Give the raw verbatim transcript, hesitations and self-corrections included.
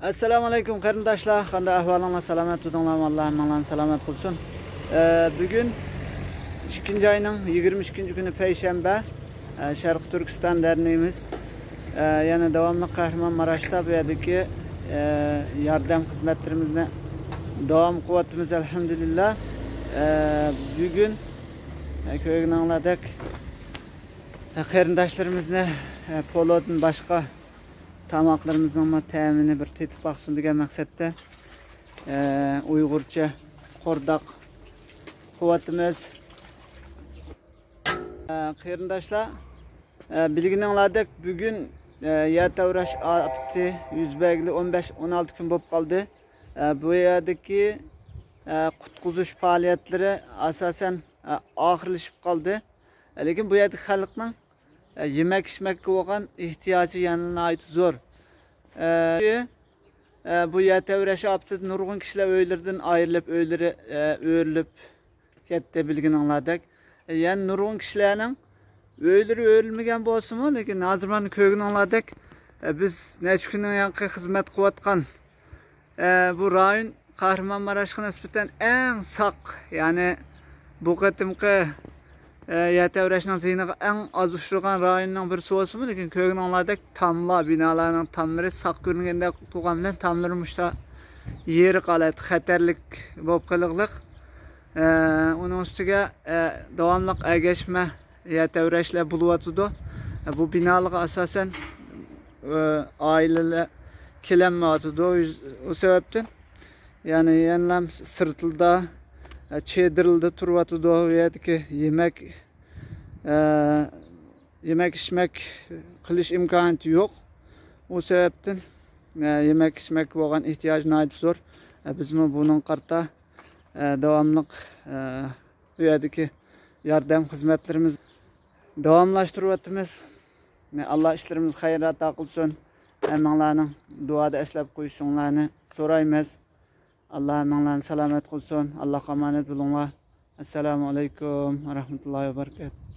ئەسسالامۇ ئەلەيكۇم قېرىنداشلار، قانداق ئەھۋالىڭلار؟ سالامەت تۇردۇڭلارمۇ؟ ئاللا ھەممىڭلارنى سالامەت قىلسۇن. ئە، بۈگۈن ئىككىنچى ئاينىڭ يىگىرمە ئىككىنچى كۈنى، پەيشەنبە. ئە، شەرقىي تۈركىستان دەرنىيىمىز، ئە، يەنە داۋاملىق قەھرىمانماراشتا بۇ يەردىكى، ئە، ياردەم خىزمەتلىرىمىزنى داۋام قىلىۋاتىمىز، ئەلھەمدۇلىللا. ئە، بۈگۈن، ئە، كۆرگىنىڭلاردەك، ئە، قېرىنداشلىرىمىزنى، ئە، پولۇدىن باشقا تاماقلىرىمىزنىڭمۇ تەمىنى بىر تېتىپ باقسۇن دېگەن مەقسەتتە، ئە، ئۇيغۇرچە قورداق قىلىۋاتىمىز. ئە، قېرىنداشلار، ئە، بىلگىنىڭلاردەك، بۈگۈن، ئە، يەر تەۋرەش ئاپىتى يۈز بەرگىلى ئون بەش، ئون ئالتە كۈن بولۇپ قالدى. ئە، بۇ يەردىكى، ئە، قۇتقۇزۇش پائالىيەتلىرى ئاساسەن، ئە، ئاخىرلىشىپ قالدى. لېكىن بۇ يەردىكى خەلقنىڭ، ئە، يېمەك-ئىچمەككە بولغان ئېھتىياجى يەنە ناھايىتى زور. ئە، ئە، بۇ يەر تەۋرەش ئاپىتىدە نۇرغۇن كىشىلەر ئۆيلىرىدىن ئايرىلىپ، ئۆيلىرى، ئە، ئۆرۈلۈپ كەتتى، بىلگىنىڭلاردەك. يەنە نۇرغۇن كىشىلەرنىڭ ئۆيلىرى ئۆرۈلمىگەن بولسىمۇ، لېكىن ھازىر مانا كۆرگىنىڭلاردەك، ئە، بىز نەچچە كۈندىن ياقى خىزمەت قىلىۋاتقان، ئە، بۇ رايون قەھرىمانماراشقا نىسبەتەن ئەڭ ساق، يەنى بۇ قېتىمقى، ئە، يەر تەۋرەشنىڭ زىيىنىغا ئەڭ ئاز ئۇچرىغان رايوننىڭ بىرسى بولسىمۇ، لېكىن كۆرگىنىڭلاردەك تاملار، بىنالارنىڭ تاملىرى ساق كۆرۈنگەندەك تۇرغان بىلەن تاملىرى مۇشتا يېرىق ھالەتتە خەتەرلىك بولۇپ قېلىقلىق. ئە، ئۇنىڭ ئۈستىگە، ئە، داۋاملىق ئەگەشمە يەر تەۋرەشلەر بولۇۋاتىدۇ. ئە، بۇ بىنالارغا ئاساسەن، ئە، ئائىلىلەر كېلەلمەيۋاتىدۇ. ئۇ سەۋەبتىن، يەنى يەنىلا سىرتلىدا، ئە، چېدىرلىدا تۇرۇۋاتىدۇ. ئۇ يەردىكى يېمەك، ئە، يېمەك-ئىچمەك قىلىش ئىمكانىيىتى يوق. ئۇ سەۋەبتىن، ئە، يېمەك-ئىچمەككە بولغان ئېھتىياج ناھايىتى زور. ئە، بىزمۇ بۇنىڭغا قارىتا، ئە، داۋاملىق، ئە، بۇ يەردىكى ياردەم خىزمەتلىرىمىزنى داۋاملاشتۇرۇۋاتىمىز. ئاللا ئىشلىرىمىزنى خەير ئاتا قىلسۇن. ھەممىڭلارنىڭ دۇئادا ئەسلەپ قويۇشۇڭلارنى سورايمىز. ئاللا ھەممىڭلارنى سالامەت قىلسۇن. ئاللاغا ئامانەت بولۇڭلار. ئەسسالامۇ ئەلەيكۇم ۋە رەھمەتۇللاھى ۋە بەرىكاتۇھ.